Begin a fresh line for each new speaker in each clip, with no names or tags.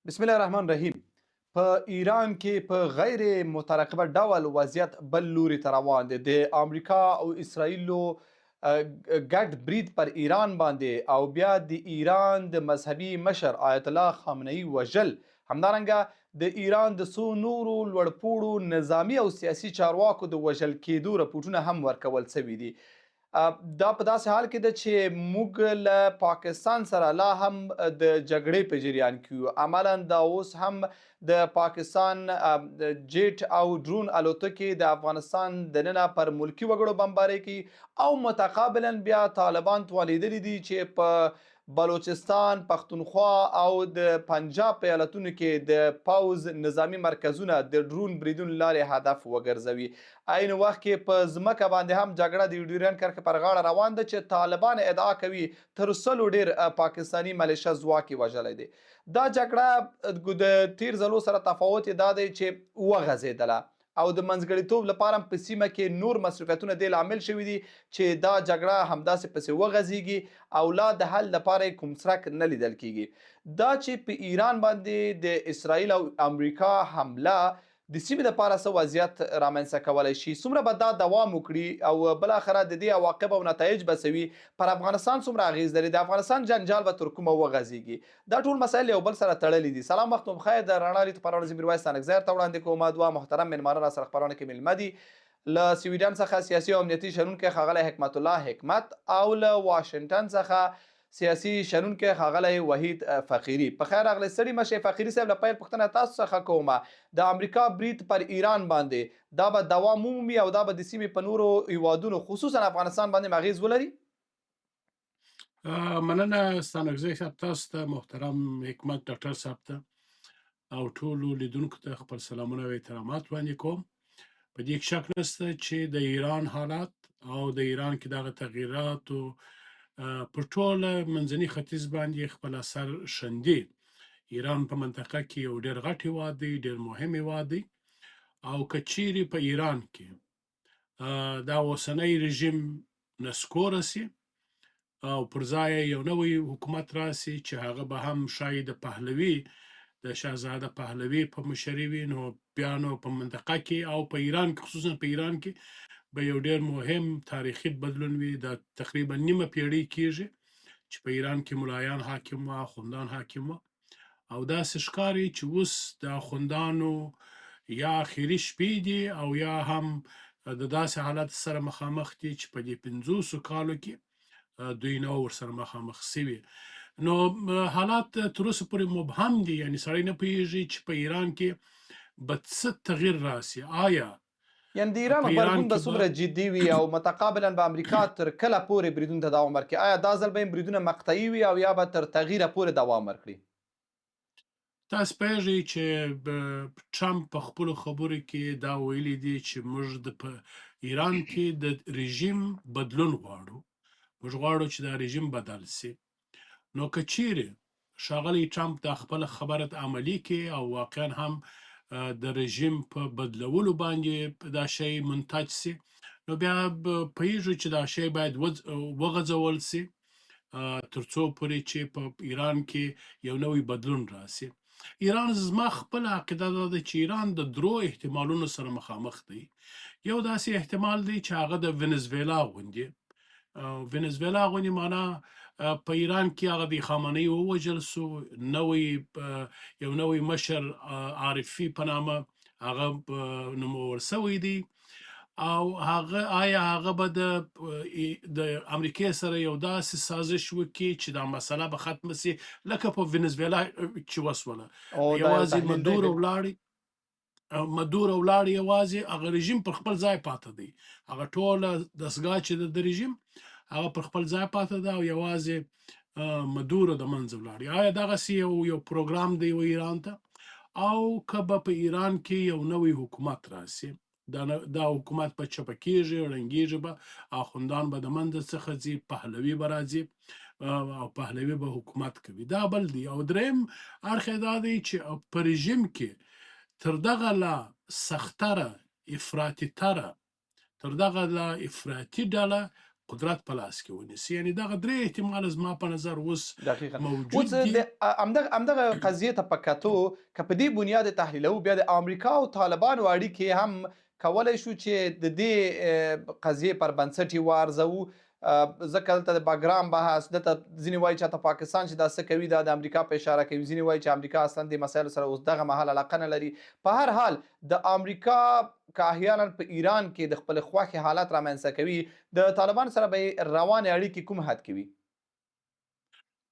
بسم الله الرحمن الرحیم. په ایران کې په غیر مترقبه ډول وضعیت بل لوري ته روان دی. د امریکا او اسراییلو ګډ برید پر ایران باندې او بیا د ایران د مذهبي مشر آیت الله خامنه‌ای وژل، همدارنګه د ایران د څو نورو لوړپوړو نظامي او سیاسي چارواکو د وژل کېدو رپوټونه هم ورکول شوي دي. دا په داسې حال کې ده چې موږ له پاکستان سره لا هم د جګړې په جریان کې یو. عملا دا اوس هم د پاکستان جیټ او ډرون الوتکې د افغانستان دننه پر ملکي وګړو بمباري کوي او متقابلا بیا طالبان توانېدلي دي چې په بلوچستان، پښتونخوا او د پنجاب په ایالتونو کې د پوځ نظامي مرکزونه د ډرون بریدونو لارې هدف وګرځوي. عین وخت کې په ځمکه باندې هم جګړه د ډیورنډ کرښې پر غاړه روان ده چې طالبان ادعا کوي تر 100 ډیر پاکستاني ملیشه ځواک یې وژلی دی. دا جګړه د تیر ځلو سره تفاوت یې دا دی چې وغځېدله او د منځګړیتوب لپاره په سیمه کې نور مصروفیتونه دې لامل شوي دي چې دا جګړه همداسې پسې وغځیږي او لا د حل لپاره یې کوم څرک نه لیدل کیږي. دا چې په ایران باندې د اسراییل او امریکا حمله د سیمې لپاره څه وضعیت رامنځته کولای شي، څومره به دا دوام وکړي او بالاخره د دې عواقب او نتایج به څه وي، پر افغانستان څومره اغیز لري، د افغانستان جنجال به تر کومه وغځیږي، دا ټول مسایل یو بل سره تړلي دي. سلام، وخت مو بخیر. د رڼا لید خپرونه زه میرویس ستانکزی ته وړاندې کوم. دوه محترم مېلمانه را سره خپرونه کې مېلمه دي. له سویډن څخه سیاسي او امنیتي شنونکی ښاغلی حکمت الله حکمت او له واشنګټن څخه سیاسي شنونکی ښاغلی وحید فقیري. په خیر راغلی، ستړي مشه. فقیري صاحب، له پیل پوښتنه تاسو څخه کومه. د امریکا برید پر ایران باندې دا به دوام ومومي او دا به د سیمې په نورو هیوادونو، خصوصا افغانستان باندې اغیز ولري؟
مننه ستانکزی صاحب، تاسو ته، محترم حکمت ډاکټر صاحب ته او ټولو لیدونکو ته خپل سلامونه او احترامات وړاندې کوم. په دې کې شک نشته چې د ایران حالات او د ایران کې دغه تغییرات پر ټوله منځني ختیځ باندې خپل اثر ښندي. ایران په منطقه کې یو ډېر غټ هیواد دی، ډېر مهم هیواد دی، او که چیرې په ایران کې دا اوسنی رژیم نسکوره سي او پر ځای یو نوی حکومت راسي چې هغه به هم ښایي د پهلوي، د شاهزاده پهلوي په مشري وي، نو بیا نو په منطقه کې او په ایران کې، خصوصا په ایران کې به یو ډیر مهم تاریخي بدلون وي. دا تقریبا نیمه پیړۍ کیږي چې په ایران کې ملایان حاکم وه، اخوندان حاکم وه، او داسې ښکاري چې اوس د اخوندانو یا اخري شپې دي او یا هم د داسې حالت سره مخامخ دي چې په دې 50 کالو کې دوی نه ورسره مخامخ سوي. نو حالات تر اوسه پورې مبهم دي، یعنی سړی نه پوهیږي چې په ایران کې به څه تغییر راسي. آیا
یعنی د ایران غبرګون به څومره جدي وي او متقابلا به امریکا تر کله پورې بریدونو ته دوام ورکړي؟ آیا دا ځل به یې بریدونه مقطعي وي او یا به تر تغییره پورې دوام ورکړي؟
تاسو پوهیږئ چې ټرمپ په خپلو خبرو کې دا ویلي دي چې موږ د په ایران کې د رژیم بدلون غواړو، موږ غواړو چې دا رژیم بدل سي. نو که چیرې ښاغلی ټرمپ دا خپله خبره عملي کړي او واقعا هم د رژیم په بدلولو باندې دا شی منتج سي، نو بیا پوهیږو چې دا شی باید وغځول سي تر څو پورې چې په ایران کې یو نوی بدلون راسي. ایران، زما خپله عقیده دا ده چې ایران د درو احتمالونو سره مخامخ دی. یو داسې احتمال دی چې هغه د ونزویلا غوندې، ونزویلا غوندې معنا په ایران کې هغه د خامنه‌ای ووژل سو، نوی یو نوی مشر عارفي په نامه هغه نومول سوی دی، او هغه آیا هغه به د امریکې سره یو داسې سازش وکړي چې دا مسله به ختمه سي لکه په ونزویلا چې وسوله؟ یوازې مدورو ولاړی، مدورو ولاړ، یوازې هغه رژیم پر خپل ځای پاته دی، هغه ټوله دستګاه چې د رژیم هغه پر خپل ځای پاته ده او یوازې مدورو د منځه ولاړ. آیا دغسې یو پروګرام دی و ایران ته، او که به په ایران کې یو نوی حکومت راسي، دا حکومت به چپه کیږي، ړنګیږي به، اخوندان به د منځه څخه ځي، پهلوي به راځي او پهلوي به حکومت کوي. دا بل دی. او دریم اړخ یې دا دی چې په رژیم کې تر دغه لا سختره، افراطي تره، تر دغه لا افراطي ډله قدرت په لاس کې ونیسي. یعنی دغه درې احتمال زما په نظر اوس
دقیقاً
موجود
اوس
دي.
د همدغه قضیې ته په کتو، که په دې بنیاد تحلیلوو، بیا د امریکا او طالبانو اړیکې هم کولای شو چې د دې قضیې پر بنسټ یې وارزوو، ځکه دلته د بګرام بحث، دلته ځینې وایي چې حتی پاکستان چې دا څه کوي دا د امریکا په اشاره کوي، ځینې وایي چې امریکا اصلا دې مسایلو سره اوس دغه مهال علاقه نه لري. په هر حال د امریکا که احیانا په ایران کې د خپل خوښې حالت رامنځته کوي، د طالبانو سره به یې روانې اړیکې کوم حد کې وي؟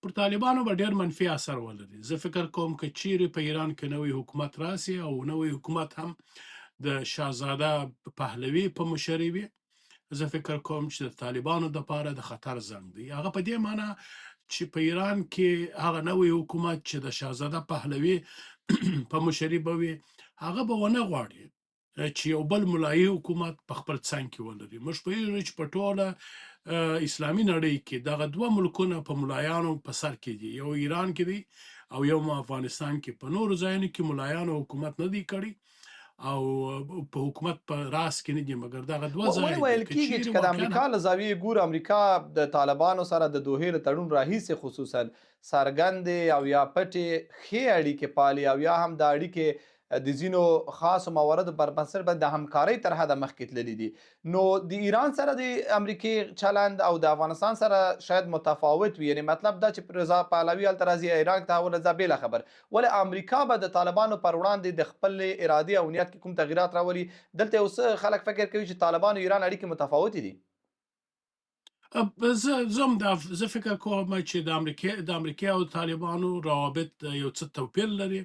پر طالبانو به ډیر منفي اثر ولري. زه فکر کوم که چیرې په ایران کې نوی حکومت راسي او نوی حکومت هم د شاهزاده پهلوي په مشري وي، زه فکر کوم چې د طالبانو د پاره د خطر زنګ دی. هغه په دې معنی چې په ایران کې هغه نوی حکومت چې د شاهزاده پهلوي په مشري به وي، هغه به ونه غواړي چې یو بل ملایي حکومت په خپل څنګ کې ولري. موږ پوهیږو چې په ټوله اسلامي نړۍ کې دغه دوه ملکونه په ملایانو په سر کې دي، یو ایران کې دی او یو افغانستان کې. په نورو ځایونو کې ملایانو حکومت نه دی کړی او په حکومت په راس کې نه دي، مګر دغه دوه
ولې
ځای دي.
ویل
که
کیږي چې
چیرې
که د
واقعا
امریکا له زاویې ګورو، امریکا د طالبانو سره د دوحې له تړون راهیسې خصوصا څرګندې او یا پټې ښې اړیکې پالي او یا هم دا اړیکې د ځینو خاصو مواردو پر بنسټ باندې د همکارۍ تر حده مخکې تللي دي. نو د ایران سره د امریکې چلند او د افغانستان سره شاید متفاوت وي، یعنی مطلب دا چې رضا پهلوي هلته راځي، ایران ته تحول راځي، بېله خبر. ولې امریکا به د طالبانو پر وړاندې د خپلې ارادې او نیت کې کوم تغیرات راولي؟ دلته یو څه خلک فکر کوي چې طالبان او ایران اړیکې متفاوتې دي.
زه زم دا زه فکر کوم چې د امریکې او طالبانو روابط یو څه توپیر لري.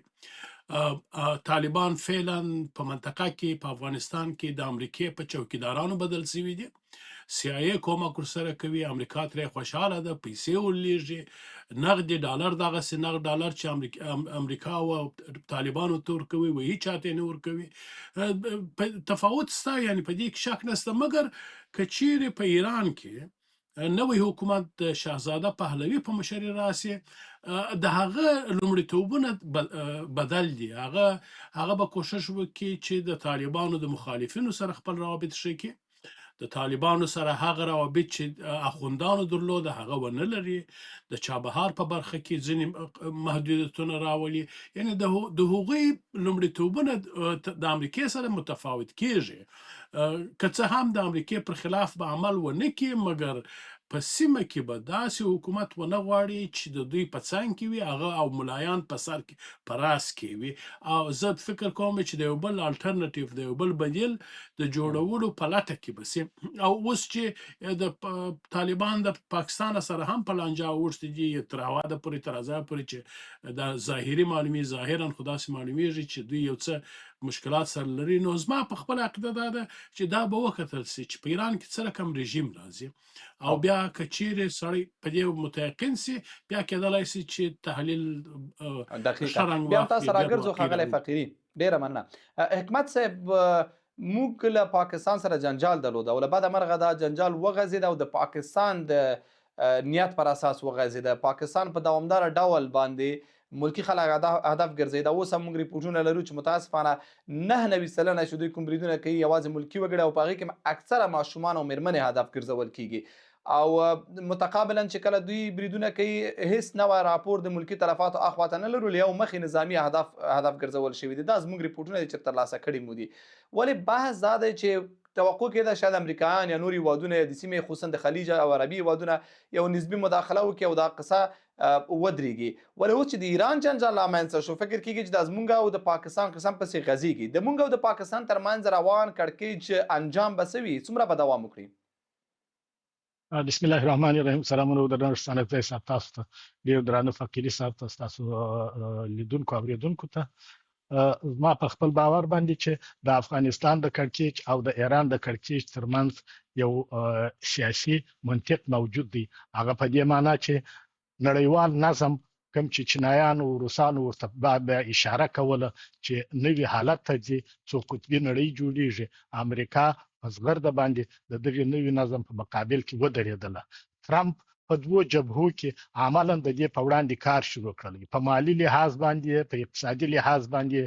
طالبان فعلا په منطقه کې، په افغانستان کې د امریکې په چوکیدارانو بدل شوي دي. سي آی ای کومک ورسره کوي، امریکا ترې خوشحاله ده، پیسې ورلیږي، نغدي ډالر، دغسې نغد ډالر چې امریکا او طالبانو ته ورکوي و هیچا ته نه ورکوي. تفاوت شته، یعنی په دې کې شک نشته. مګر که چیرې په ایران کې نوی حکومت د شاهزاده پهلوي په مشري راسي، د هغه لومړیتوبونه بدل دي. هغه به کوشش وکړي چې د طالبانو د مخالفینو سره خپل روابط ښه کړي، د طالبانو سره هغه روابط چې اخوندانو درلود هغه ونه لري، د چابهار په برخه کې ځینې محدودیتونه راولي. یعنی د هغوی لومړیتوبونه د امریکې سره متفاوت کیږي. که څه هم د امریکې پر خلاف به عمل ونه کړي، مګر په سیمه کې به داسې حکومت ونه غواړي چې د دوی په څنګ کې وي هغه او ملایان په سر کې په راس کې وي. او زه فکر کوم چې د یو بل الټرنټیو، د یو بل بدیل د جوړولو په لټه کې به سي. او اوس چې د طالبان د پاکستان سره هم په لانجه اوښتي دي، تر هواده پورې، تر ځایه پورې چې دا ظاهري معلومي، ظاهرا خو داسې معلومیږي چې دوی یو څه مشکلات سره لري. نو زما په خپله عقیده دا ده چې دا به وکتل سي چې په ایران کې څه رقم رژیم راځي، او بیا که چیرې سړی په دې متیقن سي، بیا کېدلای سي چې تحلیل
دقیقاً بیا هم تاسو راګرځو. ښاغلی فقیري، ډېره مننه. حکمت صاحب، موږ له پاکستان سره جنجال درلود او له بده مرغه دا جنجال وغځېد او د پاکستان د نیت پر اساس وغځېد. پاکستان په دوامداره ډول باندې ملکی خلک هدف ګرځي. دا اوس هم موږ ریپورټونه لرو چې متاسفانه 99% چې دوی کوم بریدونه کوي یوازې ملکی وګړي او په هغې کې اکثره ماشومان او مېرمنې هدف ګرځول کیږي. او متقابلا چې کله دوی بریدونه کوي هیڅ نوی راپور د ملکی تلفاتو اخوا ته نه لرو، له یو مخې نظامي هدف ګرځول شوي دي. دا زموږ ریپورټونه دي چې ترلاسه کړي مو دي. ولې بحث دا دی چې توقع کېده شاید امریکایان یا نور هېوادونه یا د سیمې خصوصا د خلیج او عربي هېوادونه یو نسبي مداخله وکړي او دا قصه ودرېږي. ولې اوس چې د ایران جنجال رامنځته شو، فکر کېږي چې دا زموږ او د پاکستان قسم پسې غځېږي. د موږ او د پاکستان ترمنځ روان کړکېچ انجام به څه وي، څومره به دوام وکړي؟
بسم الله الرحمن الرحیم. سلامونه درنه ستانکزی صاحب، تاسو ته، ډېر درانه فقیري صاحب ته، ستاسو لیدونکو اورېدونکو ته. زما په خپل باور باندې چې د افغانستان د کړکېچ او د ایران د کړکېچ ترمنځ یو سیاسي منطق موجود دی. هغه په دې معنا چې نړیوال نظم کوم چې چینایانو او روسانو ورته بیا اشاره کوله چې نوي حالت ته ځي، څو قطبي نړۍ جوړیږي، امریکا په زغرده باندې د دغې نوي نظم په مقابل کې ودرېدله. ترامپ په دوو جبهو کې عملاً د دې په وړاندې کار شروع کړی. په مالي لحاظ باندې، په اقتصادي لحاظ باندې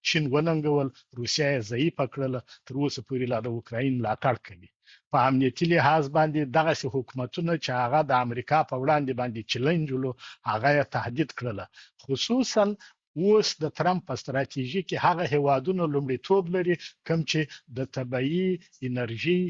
چین وننګول، روسیه یې ضعیفه کړله، تر اوسه پورې لا د اوکراین ملاتړ کوي. په امنیتي لحاظ باندې دغسې حکومتونه چې هغه د امریکا په وړاندې باندې چلنج ولو، هغه یې تهدید کړله. خصوصا اوس د ترامپ په ستراتیژي کې هغه هیوادونه لومړیتوب لري کوم چې د طبیعي انرژي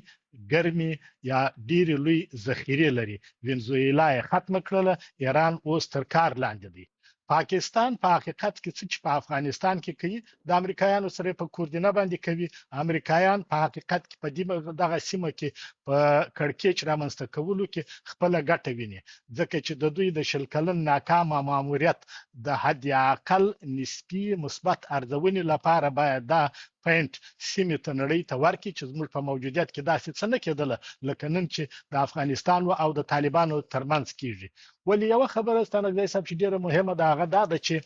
ګرمې یا ډېرې لوی ذخیرې لري. وینزویلا یې ختمه کړله، ایران اوس تر کار لاندې دی. پاکستان په حقیقت کې څه چې په افغانستان کې کوي، د امریکایانو سره په کوردینه باندې کوي. امریکایان په حقیقت کې په دې دغه سیمه کې په کړکېچ رامنځته کولو کې خپله ګټه ویني، ځکه چې د دوی د 20 کلن ناکامه ماموریت د حد اقل نسبي مثبت ارزونې لپاره باید دا پوینټ سیمې ته، نړۍ ته ورکړي چې زموږ په موجودیت کې داسې څه نه کېدله لکه نن چې د افغانستان او د طالبانو ترمنځ کیږي. ولې یوه خبره ستانکزی صاحب چې ډېره مهمه ده، هغه دا ده چې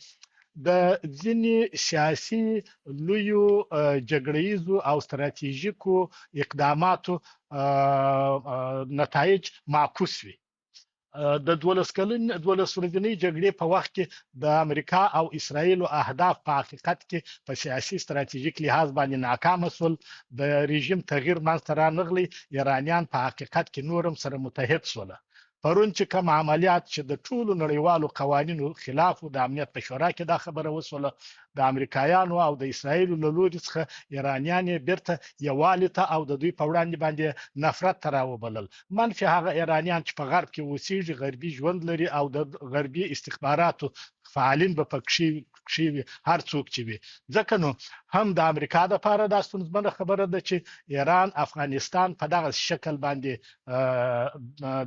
د ځینې سیاسي لویو جګړه ییزو او ستراتیژیکو اقداماتو نتایج معکوس وي. د 12 کلن 12 ورځنۍ جګړې په وخت کې د امریکا او اسرایل اهداف په حقیقت کې په سیاسي ستراتیژیک لحاظ باندې ناکام شول، د رژیم تغییر منځته رانغلی، ایرانیان په حقیقت کې نورم سره متحد شول. پرون چې کوم عملیات چې د ټولو نړیوالو قوانینو خلاف، د امنیت په شورا کې دا خبره وسوله، د امریکایانو او د اسرایل له لوري څخه ایرانیان یې بیرته یووالي ته او د دوی په وړاندې باندې نفرت ته راوبلل. منفي هغه ایرانیان چې په غرب کې اوسیږي، غربي ژوند لري او د غربي استخباراتو فعالین به پکښې وي، هر څوک چې وي. ځکه نو هم د امریکا د پاره دا ستونزمنه خبره ده چې ایران افغانستان په دغه شکل باندې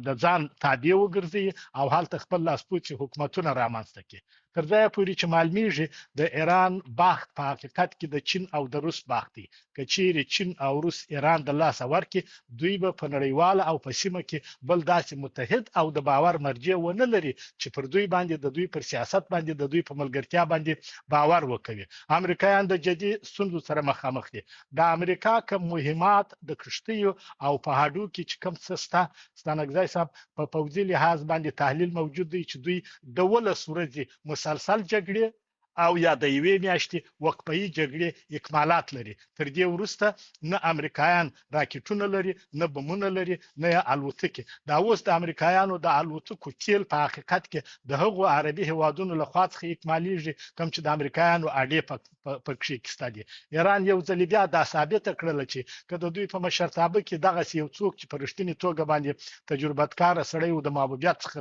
د ځان تابع وګرځي او هلته خپل لاسپوڅي حکومتونه رامنځته کړي. تر ځایه پورې چې معلومیږي د ایران بخت په حقیقت کې د چین او د روس بخت دی. که چیرې چین او روس ایران د لاسه ورکړي، دوی به په نړیواله او په سیمه کې بل داسې متحد او د باور مرجع ونه لري چې پر دوی باندې، د دوی پر سیاست باندې، د دوی په ملګرتیا باندې باور وکوي. امریکایان د جدي ستونزو سره مخامخ دي. د امریکا کوم مهمات د کښتیو او په هډو کې چې کوم څه شته، ستانکزی صاحب، په پوځي لحاظ باندې تحلیل موجود دی چې دوی د 12 ورځې مسلسل جګړې او یا د یوې میاشتې وقفهيي جګړې اکمالات لري. تر دې وروسته نه امریکایان راکټونه لري، نه بمونه لري، نه یې الوتکې. دا اوس د امریکایانو د الوتکو تیل په حقیقت کې د هغو عربي هیوادونو له خوا څخه اکمالیږي کوم چې د امریکایانو اډې پکښې کې شته دي. ایران یو ځل بیا دا ثابته کړله چې که د دوی په مشرتابه کې دغسې یو څوک چې په رښتینې توګه باندې تجربتکاره سړی و، د محبوبیت څخه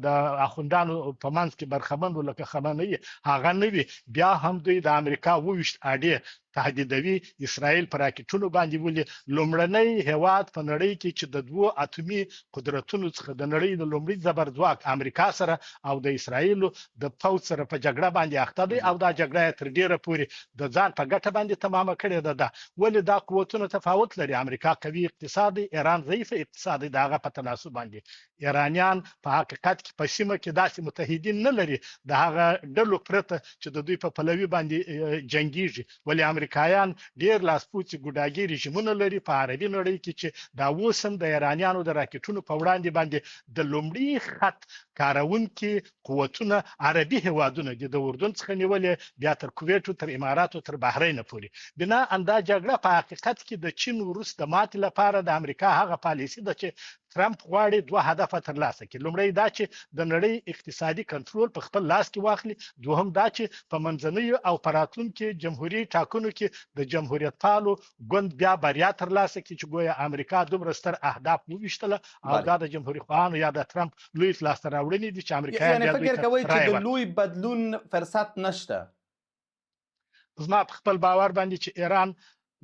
د اخوندانو په منځ کې برخمن و لکه خامنهيي، هغه نه وي، بیا هم دوی د امریکا 27 اډې تهدیدوي، اسرائیل پر راکټونو باندې ولي. لومړنی هیواد په نړۍ کې چې د دوو اتومي قدرتونو څخه د نړۍ د لومړي زبرځواک امریکا سره او د اسرائیل د پوځ سره په جګړه باندې اخته دی او دا جګړه یې تر ډیره پورې د ځان په ګټه باندې تمامه کړې ده. دا ولې دا قوتونه تفاوت لري؟ امریکا قوي اقتصاد دی، ایران ضعیف اقتصاد دی. د هغه په تناسب باندې ایرانیان په حقیقت کې په سیمه کې داسې متحدین نه لري د هغه ډلو پرته چې د دوی په پلوي باندې جنګیږي. ولې امریکایان ډیر لاسپوڅي ګوډاګي رژیمونه لري په عربي نړۍ کې چې دا اوس هم د ایرانیانو د راکټونو په وړاندې باندې د لومړي خط کارونکي قوتونه عربي هیوادونه دي، د اردن څخه نیولې بیا تر کویټو، تر اماراتو، تر بحرین پورې. بنا دا جګړه په حقیقت کې د چین وروس د ماتې لپاره د امریکا هغه پالیسي ده چې ترامپ غواړي دوه هدفه ترلاسه کړي. لومړی دا چې د نړۍ اقتصادي کنټرول په خپل لاس کې واخلي، دوهم دا چې په منځنیو او په راتلونکي جمهوري ټاکنو کې د جمهوریت پالو ګوند بیا بریا ترلاسه کړي چې ګویا امریکا دومره ستر اهداف وویشتله او دا د جمهوري خواهانو یا د ترامپ لوی لاسته راوړنې دي چې امریکایان
یعنی فکر کوئ چې د لوی بدلون فرصت نشته؟
زما په خپل باور باندې چې ایران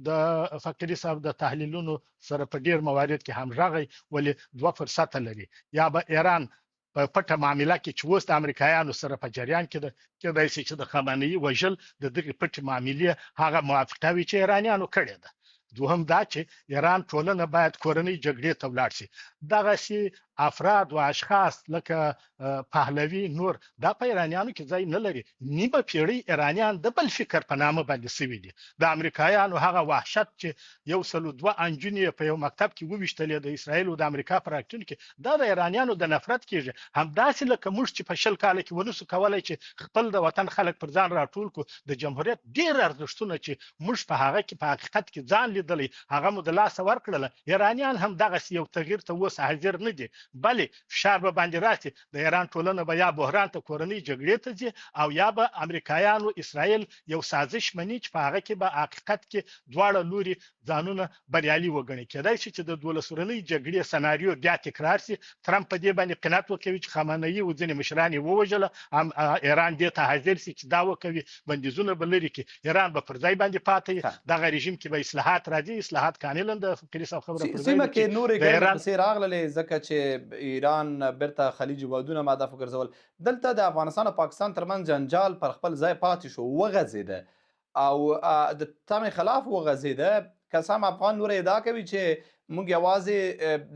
د فقیري صاحب د تحلیلونو سره په ډیر موارد کې همغږی، ولې دوه فرصته لري. یا به ایران په پټه معامله کې چې اوس د امریکایانو سره په جریان کې ده، کېدای شي چې د خامنهيي وژل د دغې پټې معاملې هغه موافقه وي چې ایرانیانو کړې ده. دوهم دا چې ایران ټولنه باید کورنۍ جګړې ته ولاړ شي. دغسې افراد و اشخاص لکه پهلوي نور دا په ایرانیانو کې ځای نه لري. نیمه پیړۍ ایرانیان د بل فکر په نامه باندې سوي دي. د امریکایانو هغه وحشت چې 102 انجونې په یو مکتب کې وویشتلې د اسرائیل او د امریکا په راکټونو کې، دا د ایرانیانو د نفرت کیږي. همداسې لکه موږ چې په 20 کاله کې ونه سو کولای چې خپل د وطن خلک پر ځان راټول کړو، د جمهوریت ډېر ارزښتونه چې موږ په هغه کې په حقیقت کې ځان لیدلی هغه مو د لاسه ورکړله. ایرانیان هم دغسې یو تغییر ته اوس حاضر نه دي، بلې فشار به باندې راسي. د ایران ټولنه به یا بحران ته، کورنۍ جګړې ته ځي، او یا به امریکایانو اسرائیل یو سازش مني چې په هغه کې به حقیقت کې دواړه لوري ځانونه بریالي وګڼي. کېدای شي چې د 12 ورځنۍ جګړې سناریو بیا تکرار شي. ترامپ په دې باندې قناعت وکوي چې خامنهيي او ځینې مشران یې ووژله، هم ایران دې ته حاضر شي چې دا وکوي، بندیزونه به لرې کړي، ایران به پر ځای باندې پاتې، دغه رژیم کې به اصلاحات راځي. اصلاحات کاملا د فقیري صاحب خبره پر ځای
سیمه کې نورې ګرمې پسې راغللې، ځکه چې ایران بیرته خلیج هېوادونه هدف وګرځول. دلته د افغانستان او پاکستان ترمنځ جنجال پر خپل ځای پاتې شو، وغځېده او د تمې خلاف وغځېده. که څه هم افغان لوری ادعا کوي چې موږ یوازې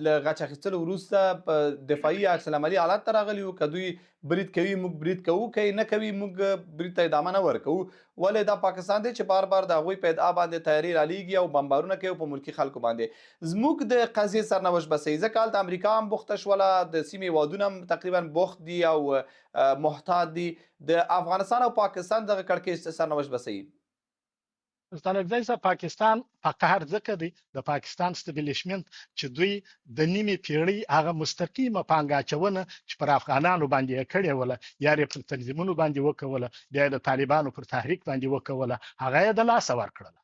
له غچ اخیستلو وروسته په دفاعي عکس العملي حالت ته راغلي یو، که دوی برید کوي موږ برید کوو، که یې نه کوي موږ برید ته ادامه نه ورکوو. ولې دا پاکستان دی چې بار بار د هغوی په ادعا باندې طیارې رالیږي او بمبارونه کوي په ملکي خلکو باندې. زموږ د قضیې سرنوشت به څه وي؟ ځکه هلته امریکا هم بوخته شوله، د سیمې هېوادونه هم تقریبا بوخت دي او محتاط دي. د افغانستان او پاکستان دغه کړکېچ سرنوشت به څه وي؟
ستانکزی صاحب، پاکستان په قهر ځکه دی، د پاکستان establishment چې دوی د نیمې پیړۍ هغه مستقیمه پانګه اچونه چې پر افغانانو باندې یې کړې وله، یا یې پر تنظیمونو باندې وکوله، بیا یې د طالبانو پر تحریک باندې وکوله، هغه یې د لاسه ورکړله.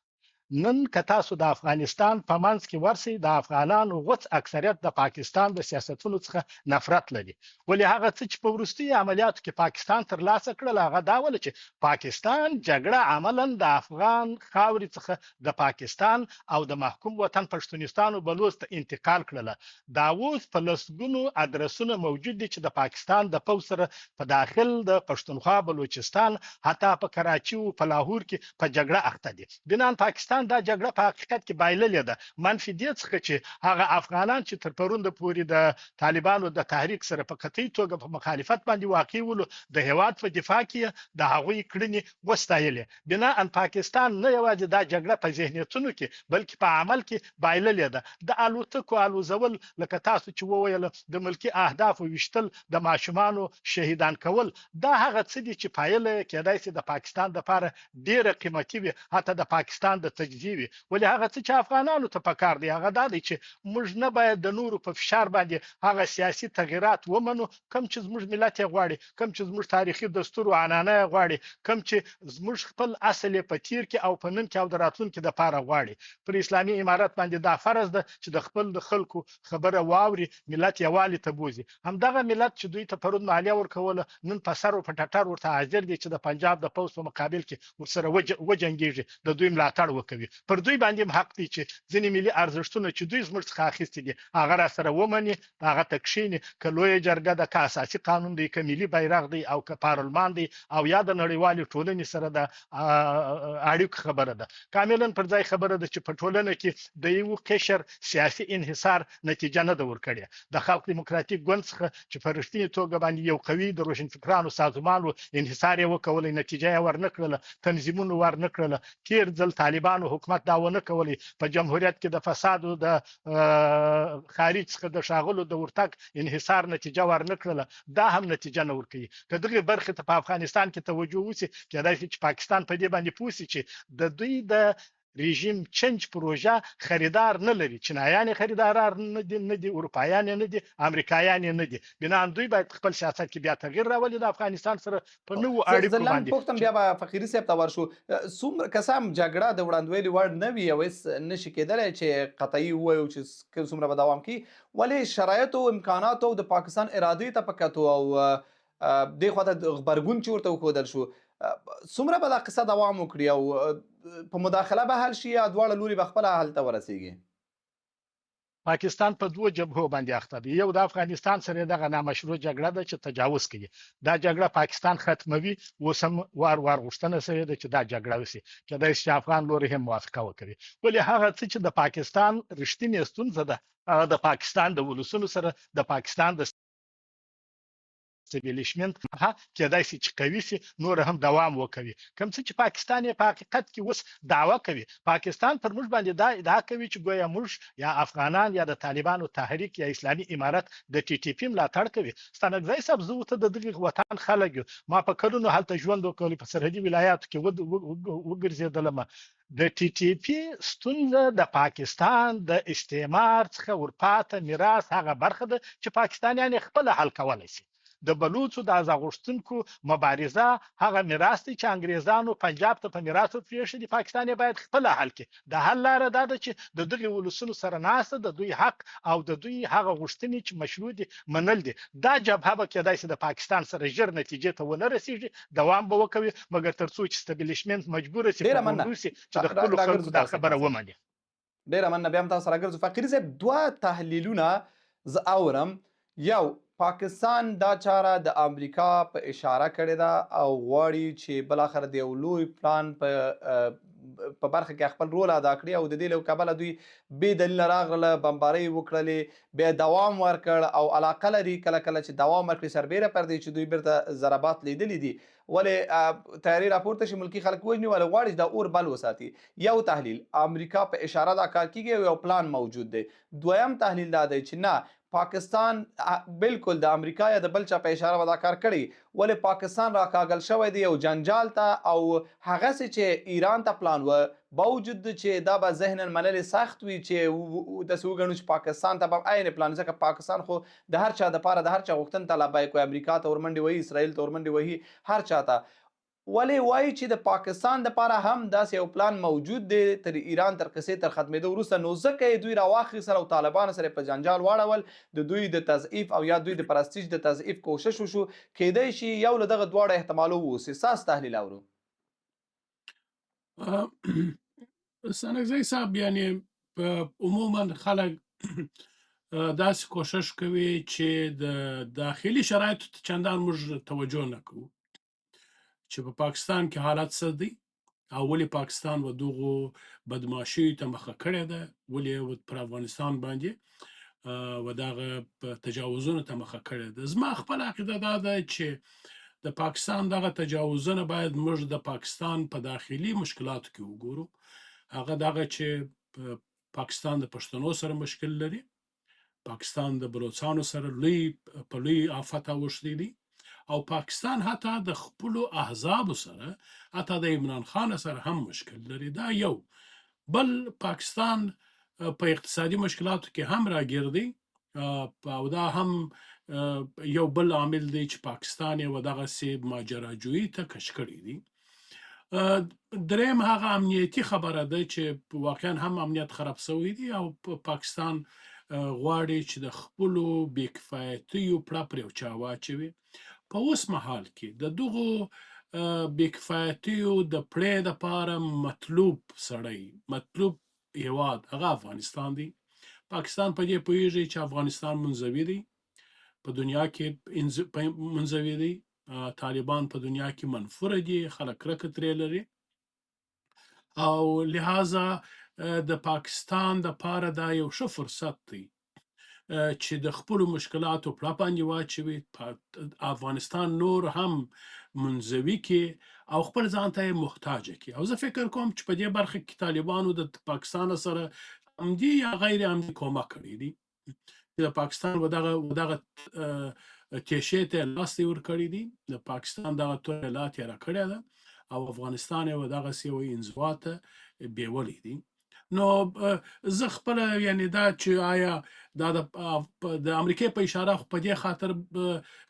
نن که تاسو د افغانستان په منځ کې ورسئ، د افغانانو غوڅ اکثریت د پاکستان د سیاستونو څخه نفرت لري. ولې هغه څه چې په وروستیو عملیاتو کې پاکستان ترلاسه کړل، هغه دا وله چې پاکستان جګړه عملاً د افغان خاورې څخه د پاکستان او د محکوم وطن پښتونستان او بلوڅ ته انتقال کړله. دا اوس په لسګونو ادرسونه موجود دي چې د پاکستان د پوځ سره په داخل د پښتونخوا، بلوچستان، حتی په کراچي او په لاهور کې په جګړه اخته دي. بنان پاکستان دا جګړه په حقیقت کې بایللې ده، منفي دې څخه چې هغه افغانان چې تر پرون د پورې د طالبانو د تحریک سره په قطعي توګه په مخالفت باندې واقع ولو، د هیواد په دفاع کې د هغوی کړنې وستایلې. بناً پاکستان نه یوازې دا جګړه په ذهنیتونو کې بلکې په عمل کې بایللې ده. د الوتکو الوزول، لکه تاسو چې وویل، د ملکي اهدافو ویشتل، د ماشومانو شهیدان کول، دا هغه څه دي چې پایله یې کېدای شي د پاکستان دپاره ډېره قیمتي وي، حتی د پاکستان د تجزیې وي. ولې هغه څه چې افغانانو ته پکار دی هغه دا دی چې موږ نه باید د نورو په فشار باندې هغه سیاسي تغیرات ومنو کوم چې زموږ ملت یې غواړي، کوم چې زموږ تاریخي دستور او عنعنه یې غواړي، کوم چې زموږ خپل اصل یې په تیر کې او په نن کې او د راتلونکي دپاره غواړي. پر اسلامي امارت باندې دا فرض ده چې د خپل د خلکو خبره واوري، ملت یووالي ته بوځي. همدغه ملت چې دوی ته پرون مالیه ورکوله، نن په سر او په ټټر ورته حاضر دي چې د پنجاب د پوځ په مقابل کې ورسره وجنګېږي، د دوی ملاتړ وکوي. پر دوی باندې هم حق دی چې ځینې ملي ارزښتونه چې دوی زموږ څخه اخیستي دي هغه را سره ومني، هغه ته کښېني. که لویه جرګه ده، که اساسي قانون دی، که ملي بیرغ دی، او که پارلمان دی، او یا د نړیوالې ټولنې سره د اړیکو خبره ده. کاملا پر ځای خبره ده چې په ټولنه کې د یو قشر سیاسي انحصار نتیجه نه ده ورکړې. د خلق دیموکراتیک ګوند څخه چې په رښتینې توګه باندې یو قوي د روشنفکرانو سازمان و، انحصار یې وکولی، نتیجه یې ورنه کړله، تنظیمونو ورنه کړله. تېر ځل طالبانو حکومت دا ونه کولی، په جمهوریت کې د فساد د خارج څخه د ښاغلو د ورتګ انحصار نتیجه ورنه کړله، دا هم نتیجه نه ورکوي. که دغې برخې ته په افغانستان کې توجه وشي، کېدای شي چې پاکستان په دې باندې پوه شي چې د دوی د رژیم چنج پروژه خریدار نه لري. چینایان یې خریداران نه دي، نه دي اروپایان یې نه دي، امریکایان یې نه دي. بناً دوی باید خپل سیاست کې بیا تغییر راولي د افغانستان سره په نوو
زه
اړیکو
لنډ
باندې.
پوښتم، بیا به فقیري صاحب ته ورشو. څومره که څه هم جګړه د وړاندویلې وړ نه وي او هېڅ نشي کېدلی چې قطعي ووایو چې څومره به دوام کوي، ولې شرایطو، امکاناتو او د پاکستان ارادې ته په کتو او دې خوا ته غبرګون چې ورته وښودل شو، څومره به دا قصه دوام وکړي او په مداخله به حل شي یا دواړه لوري به خپله حل ته ورسیږي؟
پاکستان په دوو جبهو باندې اخته دی. یو د افغانستان سره دغه نامشروع جګړه ده چې تجاوز کوي، دا جګړه پاکستان ختموي. اوس هم وار وار غوښتنه شوې ده چې دا جګړه وشي، کېدای شي چې افغان لوري هم موافقه وکړي. ولې هغه څه چې د پاکستان رښتینې ستونزه ده هغه د پاکستان د ولسونو سره د پاکستان د اسټبلیشمنت ها کېدای شي چې قوي شي، نور هم دوام وکوي. کوم څه چې پاکستان یې په حقیقت کې اوس دعوه کوي، پاکستان پر موږ باندې دا ادعا کوي چې ګویا موږ یا افغانان یا د طالبانو تحریک یا اسلامي امارت د ټي ټي پي ملاتړ کوي. ستانکزی صاحب، زه ورته د دغه وطن خلک یو، ما په کلونو هلته ژوند وکړ، په سرحدي ولایاتو کې وګرځېدلم. د ټي ټي پي ستونزه د پاکستان د استعمار څخه ورپاته میراث هغه برخه ده چې پاکستانیان یې خپله حل کولی شي. د بلوڅو د ازاغوښتونکو مبارزه هغه میراث دی چې انګریزانو پنجاب ته په میراث ورپرېښی دی، پاکستان یې باید خپله حل کړي. د حل لاره دا ده چې د دغې ولسونو سره ناسته، د دوی حق او د دوی هغه غوښتنې چې مشروع دي منل دي. دا جبهه به کېدای شي د پاکستان سره ژر نتیجې ته ونه رسیږي، دوام به وکوي، مګر تر څو چې ستبلیشمنت مجبور شي،
ډیره
په
مننه.
ګونډو شي چې د خپلو خلکو
راګرځو
دا
تاسو
خبره ومني.
ډیره مننه، بیا هم تاسو راګرځو. فقیري صاحب، دوه تحلیلونه زه اورم. یو، پاکستان دا چاره د امریکا په اشاره کړې ده او غواړي چې بالاخره د یو لوی پلان په برخه کې خپل رول ادا کړي، او د دې له کبله دوی بې دلیله راغله، بمبارۍ وکړلې، بیا دوام ورکړ او علاقه لري کله کله چې دوام ورکړي، سربېره پر دې چې دوی بیرته ضربات لیدلي دي، ولې تیارې راپورته شي، ملکي خلک وژني، ولې غواړي چې دا اور بل وساتي. یو تحلیل، امریکا په اشاره دا کار کیږي او یو پلان موجود دی. دویم تحلیل دا دی چې نه، پاکستان بالکل د امریکا یا د بل چا په اشاره به دا کار کړي، ولې پاکستان راکاږل شوی دی یو جنجال ته، او هغسې چې ایران ته پلان و، باوجود چې دا به ذهناً منلې سخت وي چې داسې وګڼو چې پاکستان ته به عین پلان، ځکه پاکستان خو د هر چا دپاره د هر چا غوښتنې ته لبیک وایي، امریکا ته ورمنډې وهي، اسرائیل ته ورمنډې وهي، هر چا ته. ولې وایي چې د پاکستان دپاره هم داسې یو پلان موجود دی تر ایران تر قصې تر ختمېدو وروسته، نو ځکه یې دوی راواخیستل او طالبانو سره یې په جنجال واړول، د دوی د تضعیف او یا دوی د پرستیج د تضعیف کوشش وشو. کیدای شي یو له دغه دواړو احتمالو واوسي. ستاسو تحلیل اورو.
ستانکزی صاحب، یعنی عموما خلک داسې کوشش کوي چې د داخلي شرایطو ته چندان موږ توجه نه کوو چې په پاکستان کې حالت څه دی او ولې پاکستان و دغو بدمعاشیو ته مخه کړې ده، ولې پر افغانستان باندې و دغه تجاوزونو ته مخه کړې ده. زما خپله عقیده دا ده چې د پاکستان دغه تجاوزونه باید موږ د پاکستان په داخلي مشکلاتو کې وګورو. هغه دغه چې پاکستان د پښتنو سره مشکل لري، پاکستان د بلوڅانو سره په لوی آفت اوښتی دی، او پاکستان حتی د خپلو احزابو سره، حتی د عمران خان سره هم مشکل لري. دا یو. بل، پاکستان په اقتصادي مشکلاتو کې هم راګیر دی، او دا هم یو بل عامل دی چې پاکستان یې و دغسې ماجراجویي ته کش کړی دی. دریم هغه امنیتي خبره ده چې واقعا هم امنیت خراب شوی دی، او پاکستان غواړي چې د خپلو بې کفایتیو پړه پر یو چا واچوي. په اوس مهال کې د دغو بې کفایتیو د پړې دپاره مطلوب سړی، مطلوب هیواد هغه افغانستان دی. پاکستان په دې پوهیږي چې افغانستان منزوي دی، په دنیا کې منزوي دی، طالبان په دنیا کې منفوره دي، خلک کرکه ترې لري، او لہذا د پاکستان دپاره دا یو ښه فرصت دی چې د خپلو مشکلاتو پړه باندې واچوي، افغانستان نور هم منزوي کړي او خپل ځان ته یې محتاج کړي. او زه فکر کوم چې په دې برخه کې طالبانو د پاکستان سره عمدي یا غیر عمدي کومک کړی دی، چې د پاکستان و دغه تیشې ته لاس دی ورکړی دی، د پاکستان دغه توره لا تیره کړې ده او افغانستان یې و دغسې یوه انزوا ته بیولی دی. نو زه خپله یعنې دا چې آیا دا د امریکې په اشاره خو په دې خاطر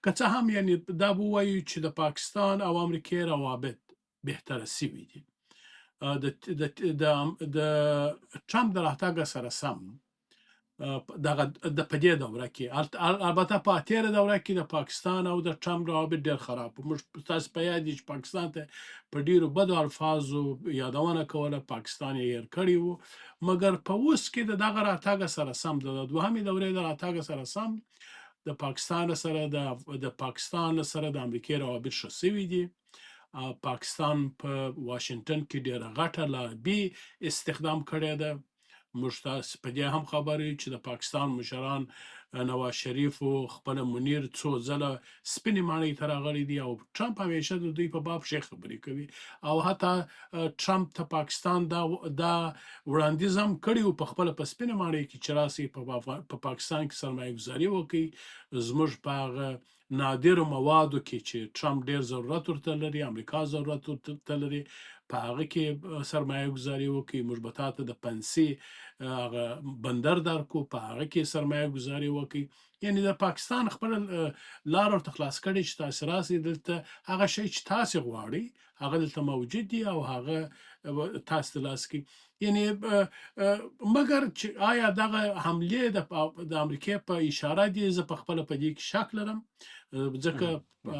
که څه هم یعنې دا به ووایو چې د پاکستان او امریکې روابط بهتره سوي دي، د ټرمپ د راتګ سره سم دغه د په دې دوره کې، البته په تېره دوره کې د پاکستان او د ټرمپ روابط ډېر خراب وو. موږ تاسو په یاد دي چې پاکستان ته په ډېرو بدو الفاظو یادونه کوله، پاکستان یې هېر کړی و. مګر په اوس کې د دغه راتګ سره سم، د دوهمې دورې د راتګ سره سم، د پاکستان سره د پاکستان سره د امریکې روابط ښه سوي دي. پاکستان په واشنګټن کې ډېره غټه لابي استخدام کړې ده. موږ تاسو په دې هم خبر یو چې د پاکستان مشران نواز شریف او خپل منیر څو ځله سپینې ماڼۍ ته راغلي دي او ټرمپ همیشه د دوی په باب ښې خبرې کوي. او حتی ټرمپ ته پاکستان دا وړاندیز هم کړی و په خپله په سپینه ماڼۍ کې چې راسئ په پاکستان کې سرمایه ګذاري وکړئ، زموږ په هغه نادرو موادو کې چې ټرمپ ډیر ضرورت ورته لري، امریکا ضرورت ورته لري، په هغه کې سرمایه ګذاري وکړي، موږ به تاته د پنسي هغه بندر درکو، په هغه کې سرمایه ګذاري وکړي. یعنی د پاکستان خپل لار ورته خلاص کړي چې تاسو راسئ دلته، هغه شی چې تاسو غواړئ هغه دلته موجود دی او هغه تاسو ته لاس کې. یعنی مګر چې آیا دغه حملې د امریکې په اشاره دي، زه په خپله په دې کې شک لرم، ځکه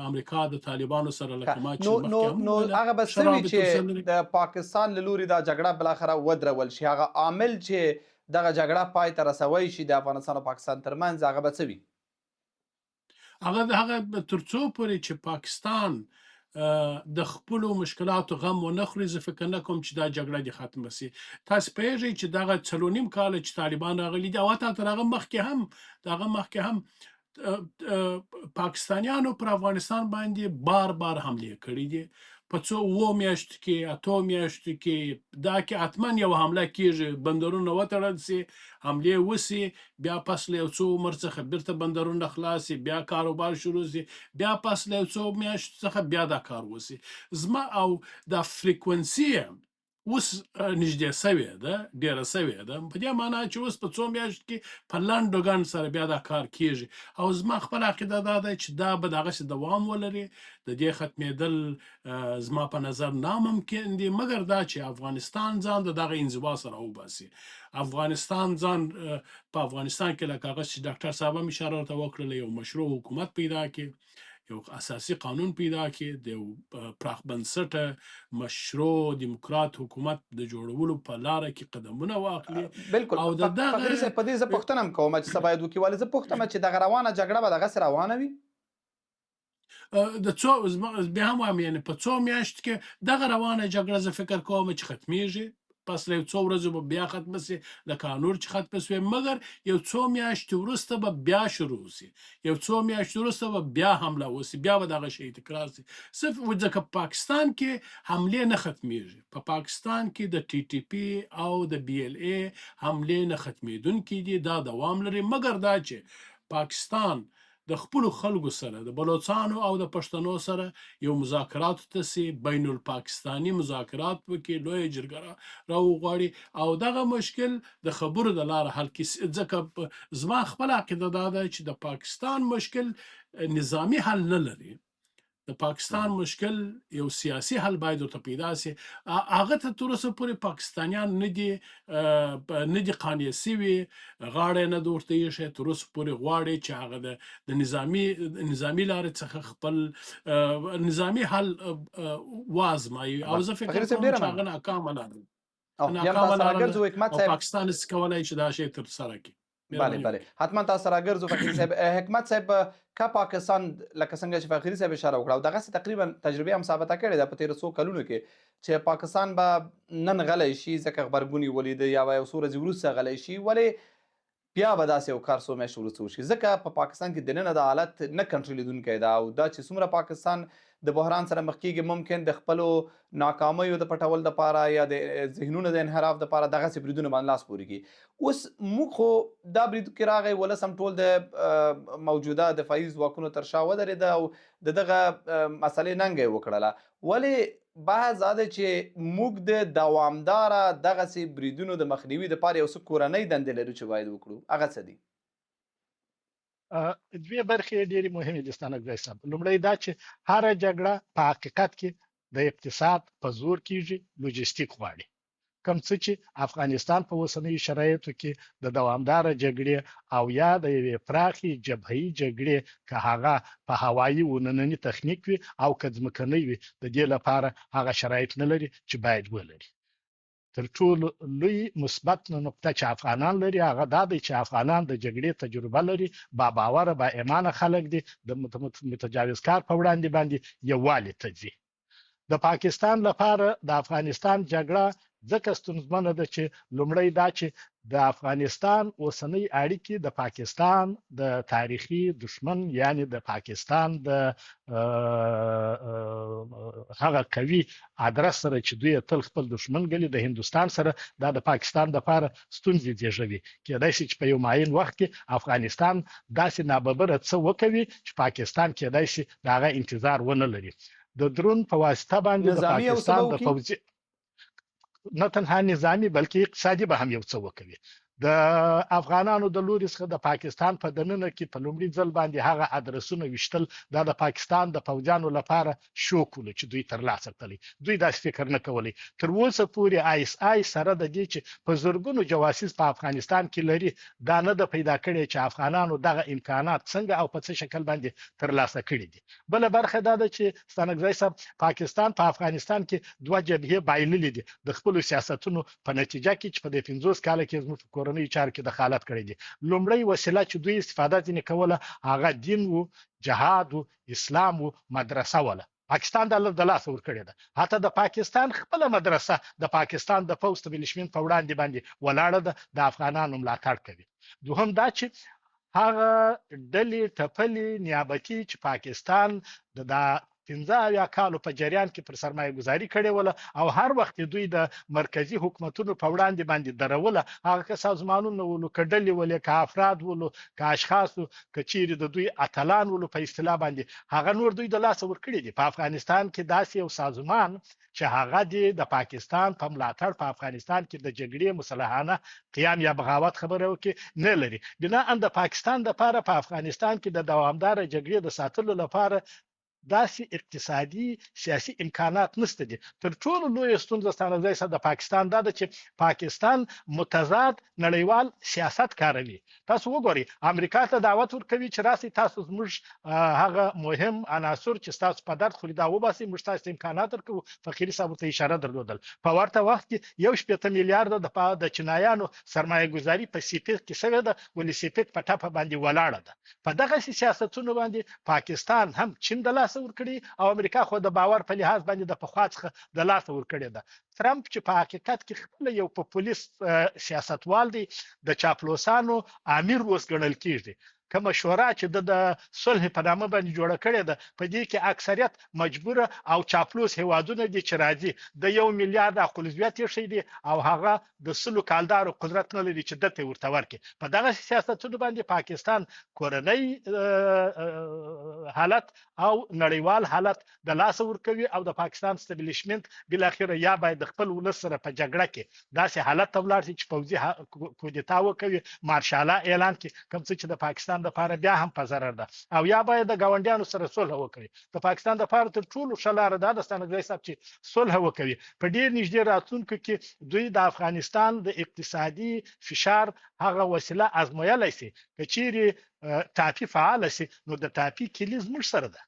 امریکا د طالبانو سره لکه ما چې
نو نو هغه به څه وي چې د پاکستان له لوري دا جګړه بالاخره ودرول شي؟ هغه عامل چې دغه جګړه پای ته رسوي شي د افغانستان او پاکستان ترمنځ، هغه به څه وي؟
هغه تر څو پورې چې پاکستان د خپلو مشکلاتو غم ونه خوري، زه فکر نه کوم چې دا جګړه دې ختمه شي. تاسو پوهېږئ چې دغه 4.5 کاله چې طالبان راغلي دي او حتی تر هغه مخکې هم پاکستانیانو پر افغانستان باندې بار بار حملې کړې دي. په څو 7 میاشتو کې، 8 میاشتو کې دا کې حتما یو حمله کیږي، بندرونه وتړل سي، حملې وسي، بیا پس له یو څو عمر څخه بیرته بندرونه خلاص سي، بیا کاروبار شروع سي، بیا پس له یو څو میاشتو څخه بیا دا کار وسي. زما او دا فریکونسي اوس نږدې سوې ده، ډېره سوې ده، په دې معنا چې اوس په څو میاشتو کې په لنډو ګڼ سره بیا دا کار کیږي. او زما خپله عقیده دا ده چې دا به دغسې دوام ولري، د دې ختمېدل زما په نظر ناممکن دي، مګر دا چې افغانستان ځان د دغه انزوا سره وباسي. افغانستان ځان په افغانستان کې لکه هغه چې ډاکټر صاحب هم اشاره ورته وکړله، یو مشروع حکومت پیدا کړي، یو اساسي قانون پیدا کړي، د یو پراخ بنسټه مشروع دیموکرات حکومت د جوړولو په لاره کې قدمونه واخلي.
بالکل.
او د دغه
فقیري صاحب، په دې زه پوښتنه هم کوم چې څه باید وکړي. ولې زه پوښتم چې دغه روانه جګړه به دغسې روانه وي؟
د څو، بیا هم وایم، یعنې په څو میاشتو کې دغه روانه جګړه زه فکر کوم چې ختمیږي، پس له یو څو ورځو به بیا ختمه سي، لکه نور چې ختمه سوې، مګر یو څو میاشتې وروسته به بیا شروع سي، یو څو میاشتې وروسته به بیا حمله وسي، بیا به دغه شی تکرار سي. صرف ځکه په پاکستان کې حملې نه ختمیږي، په پاکستان کې د ټي ټي پي او د بي ال ای حملې نه ختمېدونکې دي، دا دوام لري. مګر دا چې پاکستان د خپلو خلکو سره، د بلوڅانو او د پښتنو سره یو مذاکراتو ته سي، بین الپاکستاني مذاکرات وکړي، لویه جرګه راوغواړي او دغه مشکل د خبرو د لارې حل کړي. ځکه زما خپله عقیده دا ده چې د پاکستان مشکل نظامي حل نه لري، د پاکستان مشکل یو سیاسي حل باید ورته پیدا سي. هغه ته تر اوسه پورې پاکستانیان نه دي قانع سوي، غاړه یې نه ده ورته ایښې، تر اوسه پورې غواړي چې هغه د نظامي لارې څخه خپل نظامي حل وازمایي. او زه فکر
فقیري صاحب،
کوم
ډېره
چې هغه
مننه.
ناکامه لاره ده.
او بیا هم
ناکامه
تاسو
لاره ده
راګرځو حکمت
او
صاحب.
پاکستان نشي کولای چې دا شی ترسره کړي.
بله
مهرباني
بله،
وکړئ.
حتما تاسو راګرځو فقیري صاحب. حکمت صاحب، که پاکستان لکه څنګه چې فقیري صاحب اشاره وکړه او دغسې تقریبا تجربې هم ثابته کړې ده په تېرو څو کلونو کې چې پاکستان به نن غلی شي ځکه غبرګون یې ولید، یا به یو څو ورځې وروسته غلی شي، ولې بیا به داسې یو کار څو میاشتې وروسته وشي، ځکه په پاکستان کې دننه دا حالت نه کنټرولېدونکی ده او دا چې څومره پاکستان د بحران سره مخ کېږي ممکن د خپلو ناکامیو د پټولو دپاره یا د ذهنونو د انحراف دپاره دغسې بریدونه باندې لاس پورې کړي. اوس موږ خو دا برید کې راغی، ولس هم ټول د موجوده دفاعي ځواکونو تر شا ودرېده او د دغه مسئلې ننګه یې وکړله. ولې بحث دا دی چې موږ د دوامداره دغسې بریدونو د مخنیوي دپاره یو څه کورنۍ دندې لرو چې باید وکړو، هغه څه دي؟
دوې برخې یې ډېرې مهمې دي ستانکزی صاحب. لومړی دا چې هره جګړه په حقیقت کې د اقتصاد په زور کېږي، لوجستیک غواړي، کوم څه چې افغانستان په اوسنیو شرایطو کې د دوامداره جګړې او یا د یوې پراخې جبههیي جګړې، که هغه په هوایي و ننني تخنیک وي او که ځمکنۍ وي، د دې لپاره هغه شرایط نه لري چې باید ولري. تر ټولو لوی مثبت نقطه چې افغانان لري هغه دا دی چې افغانان د جګړې تجربه لري، با باوره با ایمانه خلک دي، د متجاوزکار په وړاندې باندې یووالي ته ځي. د پاکستان لپاره د افغانستان جګړه ځکه ستونزمنه ده چې لومړی دا چې د افغانستان اوسنۍ اړیکې د پاکستان د تاریخي دښمن، یعنی د پاکستان د هغه قوي ادرس سره چې دوی تل خپل دښمن ګڼي، د هندوستان سره، دا د پاکستان د پاره ستونزې زیږوي. کېدای شي چې په یو معین وخت کې افغانستان داسې ناببره څه وکوي چې پاکستان کېدای شي د هغه انتظار ونه لري. د درون په واسطه باندې د پاکستان د پوځي، نه تنها نظامی بلکې اقتصادي به هم یو څه وکوي. د افغانانو د لوري څخه د پاکستان په دننه کې په لومړي ځل باندې هغه ادرسونه ویشتل، دا د پاکستان د پوځیانو لپاره شوک ولو چې دوی ترلاسه کړلی، دوی داسې فکر نه کولی. تر اوسه پورې آی اس آی سره د دې چې په زرګونو جواسیس په افغانستان کې لري، دا نه ده پیدا کړې چې افغانانو دغه امکانات څنګه او په څه شکل باندې ترلاسه کړي دي. بله برخه دا ده چې ستانکزی صاحب، پاکستان په افغانستان کې دوه جبهې بایللې دي د خپلو سیاستونو په نتیجه کې چې په دې 50 کاله کې زموږ په کورنیو چارو کې دخالت کړی دي. لومړی وسیله چې دوی استفاده ځینې کوله هغه دین وو، جهاد وو، اسلام وو، مدرسه وله. پاکستان دا د لاسه ورکړې ده. حتی د پاکستان خپله مدرسه د پاکستان د پوځ establishment په وړاندې باندې ولاړه ده، د افغانانو ملاتړ کوي. دوهم دا چې هغه ډلې ټپلې نیابتي چې پاکستان د دا 75 کالو په جریان کې پر سرمایه ګذاري کړې وله او هر وخت دوی د مرکزي حکومتونو په وړاندې باندې دروله، هغه که سازمانونه ولو، که ډلې ولې، که افراد ولو، که اشخاص، که چیرې د دوی اتلان ولو په اصطلاح باندې، هغه نور دوی د لاسه ورکړي دي. په افغانستان کې داسې یو سازمان چې هغه دی د پاکستان په ملاتړ په افغانستان کې د جګړې مسلحانه قیام یا بغاوت خبره وکړي، نه لري. بناء د پاکستان لپاره په افغانستان کې د دوامداره جګړې د ساتلو لپاره داسې اقتصادي سیاسي امکانات نشته دي. تر ټولو لویه ستونزه ستانکزی صاحب د پاکستان دا ده چې پاکستان متضاد نړیوال سیاست کاروي. تاسو وګورئ، امریکا ته دعوت ورکوي چې راسئ تاسو زموږ هغه مهم عناصر چې ستاسو په درد خوري دا وباسئ، موږ تاسو ته امکانات درکوو. فقیري صاحب ورته اشاره درلودل. په ورته وخت کې 61 میلیارده د چینایانو سرمایه ګذاري په سیپیک کې شوې ده، ولې سیپیک په ټپه باندې ولاړه ده. په دغسې سیاستونو باندې پاکستان هم چین د لاسه ورکړي او امریکا خو د باور په لحاظ باندې د پخوا څخه د لاسه ورکړې ده. ترامپ چې په حقیقت کې خپل یو پوپولیست سیاستوال دی، د چاپلوسانو امیر اوس ګڼل کیږي. کومه شورا چې د صلح په نامه باندې جوړه کړې ده، په دې کې اکثریت مجبوره او چاپلوس هیوادونه دي چې راځي د 1 میلیارډ عقلزویت یې ښیي دي او هغه د 100 کالدارو قدرت نه لري چې دته ورته ورکړي. په دغه سیاستونو باندې پاکستان کورنۍ حالت او نړیوال حالت د لاسه ورکوي او د پاکستان establishment بالاخره یا باید د خپل ولس سره په جګړه کې داسې حالت ته ولاړ شي چې پوځي کودتا وکوي، مارشالا اعلان کړي، کوم څه چې د پاکستان لپاره بیا هم په ضرر ده، او یا باید د ګاونډیانو سره صلح وکوي. د پاکستان لپاره تر ټولو ښه لاره دا ده ستانکزی صاحب چې صلح وکوي. په ډېر نږدې راتلونکو کې دوی د افغانستان د اقتصادي فشار هغه وسیله ازمویلی شي. که چیرې ټاپي فعاله شي نو د ټاپي کلي زموږ سره ده،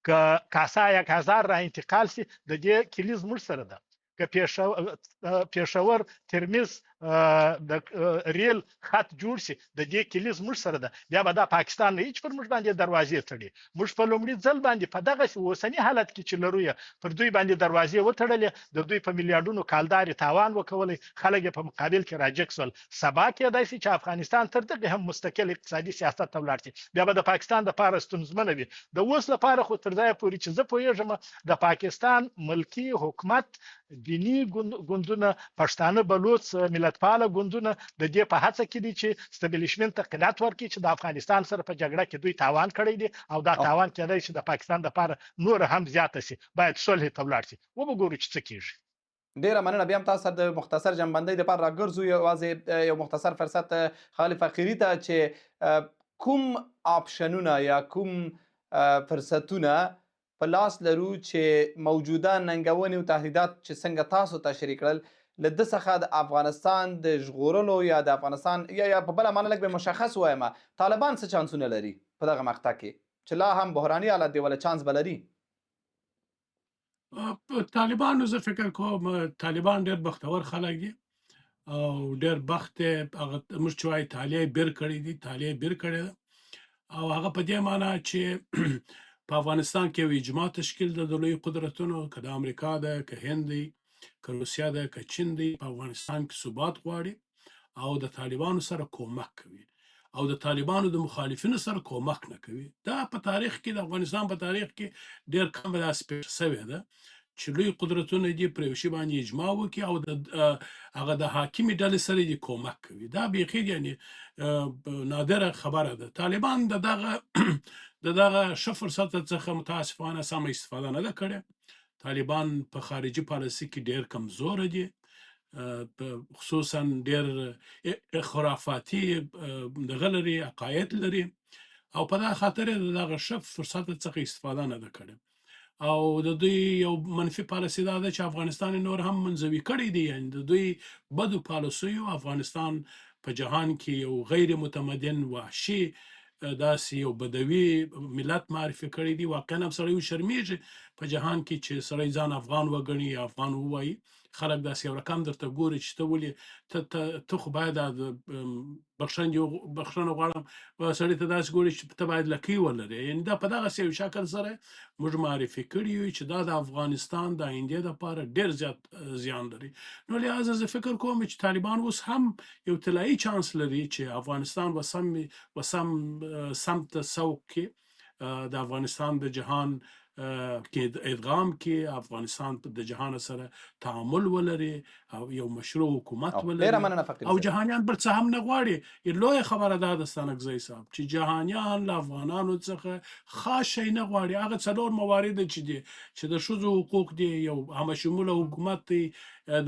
که کاسا یا کازار را انتقال شي د دې کلي زموږ سره ده، که پېښور ترمذ د ریل خط جوړ شي د دې کلي زموږ سره ده، بیا به دا پاکستان نه هیڅ پر موږ باندې دروازې تړي. موږ په لومړي ځل باندې په دغسې اوسني حالت کې چې لرو یې پر دوی باندې دروازې وتړلې، د دوی په میلیارډونو کالدارې تاوان وکولی، خلک یې په مقابل کې راجګ شول. سبا کېدای شي چې افغانستان تر دغې هم مستقل اقتصادي سیاست ته ولاړ شي، بیا به د پاکستان دپاره ستونزمنه وي. د اوس لپاره خو تر ځایه پورې چې زه پوهېږم د پاکستان ملکي حکومت، دیني ګوندونه، پښتانه بلوڅ ملتپاله ګوندونه د دې په هڅه کې دي چې establishment ته قناعت ورکړي چې د افغانستان سره په جګړه کې دوی تاوان کړی دی او دا تاوان کېدای شي د پاکستان لپاره نور هم زیاته شي، باید صلح ته ولاړ شي. وبه ګورو چې څه کېږي.
ډېره مننه. بیا هم تاسو سره د مختصر جنبندۍ دپاره راګرځو. یوازې یو مختصر فرصت ښاغلي فقیري ته چې کوم آپشنونه یا کوم فرصتونه په لاس لرو چې موجوده ننګونې او تهدیدات چې څنګه تاسو تشریح کړل له ده څخه د افغانستان د ژغورلو یا د افغانستان یا په بله معنی لږ به مشخص وایم، طالبان څه چانسونه لري په دغه مقطع کې چې لا هم بحراني حالت دی، وله چانس به لري؟
طالبانو زه فکر کوم طالبان ډېر بختور خلک دي او ډېر بخت هغه موږ چې وایي طالع بیر کړی دي، طالع بیر کړی ده، او هغه په دې معنی چې په افغانستان کې یو اجماع تشکیل ده د لوی قدرتونو، که د امریکا ده که هند دی که روسیه ده که چین دی، په افغانستان کې ثبات غواړي او د طالبانو سره کومک کوي او د طالبانو د مخالفینو سره کومک نه کوي. دا په تاریخ کې، د افغانستان په تاریخ کې ډیر کم داسې پېښه شوې ده چې لوی قدرتونه دې پر یو شي باندې اجماع وکړي او د هغه د حاکمې ډلې سره دې کومک کوي. دا بیخي یعنی نادره خبره ده. طالبان د دغه ښه فرصت څخه متاسفانه سمه استفاده نه ده کړې. طالبان په خارجي پالیسي کې ډیر کمزور دي، خصوصا ډیر خرافاتي دغه لري، عقاید لري، او په دا خاطر یې د دغه ښه فرصت څخه استفاده نه ده کړې. او د دوی یو منفي پالیسي دا ده چې افغانستان یې نور هم منزوي کړی دی. یعنی د دوی بدو پالیسیو افغانستان په جهان کې یو غیر متمدن، وحشي، داسې یو بدوي ملت معرفي کړی دی. واقعا هم سړی وشرمیږي په جهان کې چې سړی ځان افغان وګڼي یا افغان ووایي، خلک داسې یو رقم درته ګوري چې ته ولې ته خو باید بخښنه غواړم، سړی ته داسې ګوري چې ته باید لکۍ ولرې. یعنی دا په دغسې یو شکل سره موږ معرفي کړي یو چې دا د افغانستان د آیندې لپاره ډېر زیات زیان لري. نو لهذا زه فکر کوم چې طالبان اوس هم یو طلایي چانس لري چې افغانستان وسم سمت ته سوق کړي، د افغانستان د جهان کې ادغام کې، افغانستان د جهان سره تعامل ولري او یو مشروع حکومت ولري.
ډیره مننه فقیر
او جهانیان بل څه هم نه غواړي. لویه خبره دا ده ستانکزی صاحب چې جهانیان له افغانانو څخه خاص شی نه غواړي. هغه څلور موارد چې دي، چې د ښځو حقوق دي، یو همه شموله حکومت دی،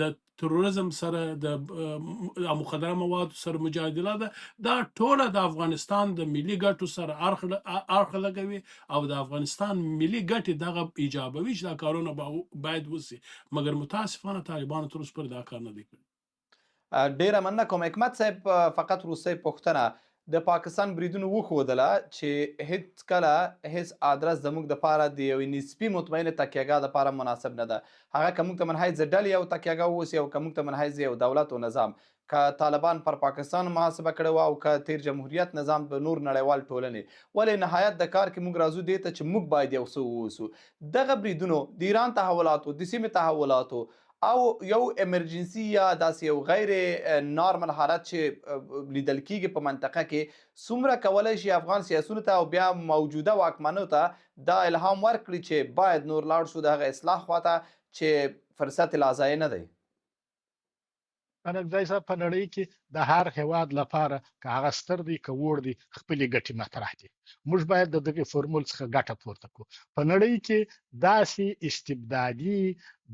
د تروریزم سره، د مخدره موادو سره مجادله ده، دا ټوله د افغانستان د ملي ګټو سره اړخ لګوي او د افغانستان ملي ګټې دغه ایجابوي چې دا کارونه باید وسي. مګر متاسفانه طالبانو تر اوسه پورې دا کار نه دی کړی.
ډیره مننه کوم حکمت صاحب. فقط وروستۍ پوښتنه، د پاکستان بریدونو وښودله چې هیڅ کله هیڅ آدرس زموږ د پاره د یوې نسبي مطمئنې تکیهګاه د پاره مناسب نه ده، هغه که موږ ته من حیث ډلې یو تکیهګاه اوسي او که موږ ته من حیث یو دولت او نظام. که طالبان پر پاکستان محاسبه کړی و او که تیر جمهوریت نظام به نور نړیوال ټولنې، ولې نهایت د کار کې موږ راځو دې ته چې موږ باید یو څه واوسو. دغه بریدونو، د ایران تحولاتو، د سیمې تحولاتو او یو emergency یا داسې یو غیر نارمل حالت چې لیدل کیږي په منطقه کې، څومره کولای شي افغان سیاسیونو ته او بیا موجوده واکمنو ته دا الهام ورکړي چې باید نور لاړ شو د هغه اصلاح خواته چې فرصت لا ضایع نه دی؟
ستانکزی صاحب، په نړۍ کې د هر هیواد لپاره، که هغه ستر دی که وړ دی، خپلې ګټې مطرح دي. موږ باید د دغه فورمول څخه ګټه پورته کړو. په نړۍ کې داسې استبدادي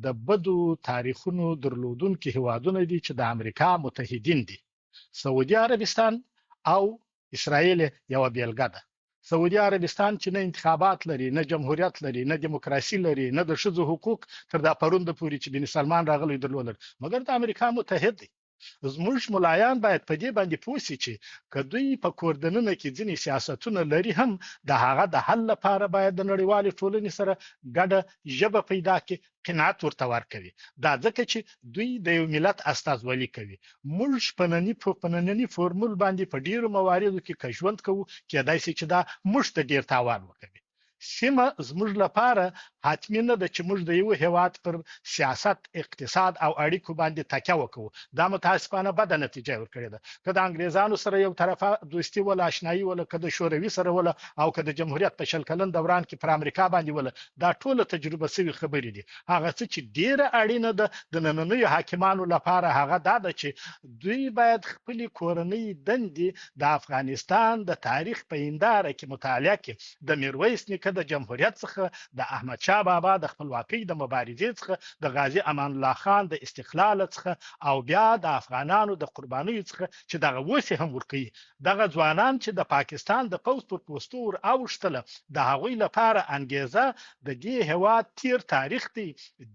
د بدو تاریخونو درلودونکي هیوادونه دي چې د امریکا متحدین دي. سعودي عربستان او اسرائیل یوه بیلګه ده. سعودي عربستان چې نه انتخابات لري، نه جمهوریت لري، نه دیموکراسي لري، نه د ښځو حقوق تر دا پرون د پورې چې بن سلمان راغلی درلودل، مګر د امریکا متحد دی. زموږ ملایان باید په دې باندې پوه شي چې که دوی په کور دننه کې ځینې سیاستونه لري هم، د هغه د حل لپاره باید د نړیوالې ټولنې سره ګډه ژبه پیدا کړي، قناعت ورته ورکوي، دا ځکه چې دوی د یو ملت استازولي کوي. موږ په ننني فورمول باندې په ډیرو مواردو کې که ژوند کوو، کېدای شي چې دا موږ ته ډیر تاوان وکوي. سیمه زموږ لپاره حتمي نه ده چې موږ د یو هیواد پر سیاست، اقتصاد او اړیکو باندې تکیه وکړو. دا متاسفانه بده نتیجه ورکړې ده. که د انګریزانو سره یو طرفه دوستي وله، آشنایي وله، که د شوروي سره وله او که د جمهوریت په 20 کلن دوران کې پر امریکا باندې وله، دا ټوله تجربه سوي خبرې دي. هغه څه چې ډیره اړینه ده د نننیو حاکمانو لپاره، هغه دا ده چې دوی باید خپلې کورنۍ دندې د افغانستان د تاریخ په هنداره کې مطالعه کړي، د میرویس نیکه د جمهوریت څخه، د احمد شاه بابا د خپلواکۍ د مبارزې څخه، د غازي امان الله خان د استقلال څخه او بیا د افغانانو د قربانیو څخه چې دغه اوس هم ورکوي. دغه ځوانان چې د پاکستان د پوځ پر پوستو ور اوښتله، د هغوی لپاره انګیزه د دې هیواد تیر تاریخ دی،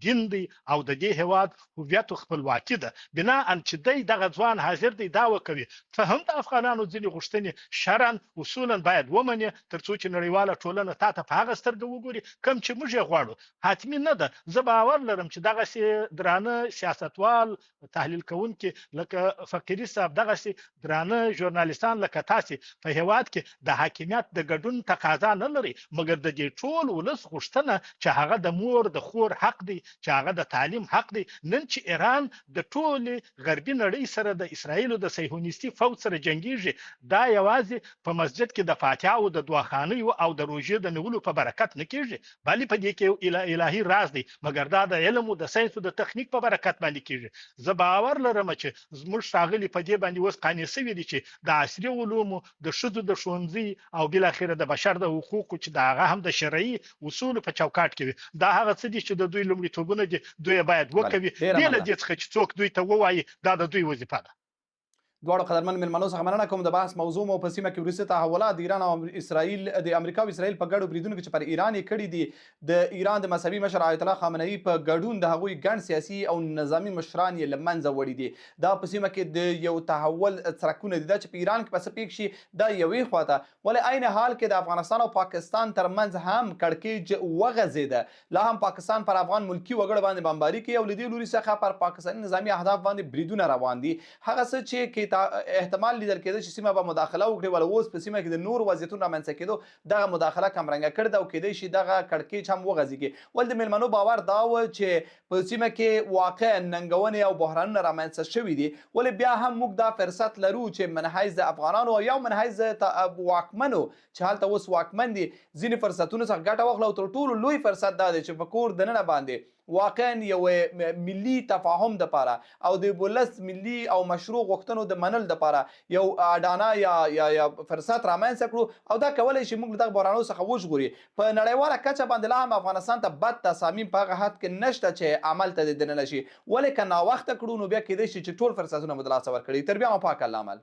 دین دی او د دې هیواد هویت او خپلواکي ده. بناء چې دی دغه ځوان حاضر دی دا وکوي، ته هم د افغانانو ځینې غوښتنې شرعاً اصولاً باید ومنې، ترڅو چې نړیواله ټولنه تا ته په هغه سترګه وګوري کوم چې موږ یې غواړو. حتمي نه ده. زه باور لرم چې دغسې درانه سیاستوال، تحلیل کوونکي لکه فقیري صاحب، دغسې درانه ژورنالیستان لکه تاسې په هیواد کې د حاکمیت د ګډون تقاضا نه لري، مګر د دې ټول ولس غوښتنه چې هغه د مور د خور حق دی، چې هغه د تعلیم حق دی. نن چې ایران د ټولې غربي نړۍ سره د اسرائیلو د صهیونیستي فوځ سره جنګیږي، دا یوازې په مسجد کې د فاتحه د دعاخانیو او د روژې د نیولو په برکت نه کیږي، بلې په دې کې یو الهي راز دی، مګر دا د علم او د ساینس او د تخنیک په برکت باندې کیږي. زه باور لرم چې زموږ ښاغلي په دې باندې اوس قانع شوي دي چې د عصري علومو، د ښځو د ښوونځي او بالاخره د بشر د حقوقو چې د هغه هم د شرعي اصولو په چوکاټ کې وي، دا هغه څه دي چې د دوی لومړیتوبونه دي، دوی یې باید وکوي، بې له دې څخه چې څوک دوی ته ووايي دا د دوی وظیفه ده.
دواړو قدرمن مېلمنو څخه مننه کوم. د بحث موضوع مو په سیمه کې وروستي تحولات، د ایران او اسرائیل د امریکا او اسرائیل په ګډو بریدونو کې چې پر ایران یې کړي دي، د ایران د مذهبي مشر آیت الله خامنه ای په ګډون د هغوی ګڼ سیاسي او نظامي مشران یې له منځه وړي دي. دا په سیمه کې د یو تحول څرکونه دي. دا چې په ایران کې به څه پېښ شي دا یوې خواته، ولې عین حال کې د افغانستان او پاکستان ترمنځ هم کړکېچ وغځېده. لا هم پاکستان پر افغان ملکي وګړو باندې بمباري کوي او له دې لوري څخه پر پاکستاني نظامي اهداف باندې بریدونه روان دي. هغه څه چې کې احتمال لیدل کېده چې سیمه به مداخله وکړي، ولې اوس په سیمه کې د نورو وضعیتونو رامنځته کېدو دغه مداخله کمرنګه کړې ده او کېدای شي دغه کړکېچ هم وغځېږي. ولې د مېلمنو باور دا و چې په سیمه کې واقعا ننګونې او بحرانونه رامنځته شوي دي، ولې بیا هم موږ دا فرصت لرو چې من حیث د افغانانو او یو من حیث د واکمنو چې هلته اوس واکمن دي، ځینې فرصتونو څخه ګټه واخلو. او تر ټولو لوی فرصت دا دی چې په کور دننه باندې واقعا یو ملي تفاهم دپاره او د ولس ملي او مشروع غوښتنو د منلو دپاره یو اډانه یا یا یا فرصت رامنځته کړو او دا کولی شي موږ له دغه بحرانو څخه وژغوري. په نړیواله کچه باندې لا هم افغانستان ته بد تصامیم په هغه حد کې نشته چې عمل ته دې دننه شي، ولې که ناوخته کړو نو بیا کیدای شي چې ټول فرصتونه مو د لاسه ورکړي. تر بیا مو پاک الله مل.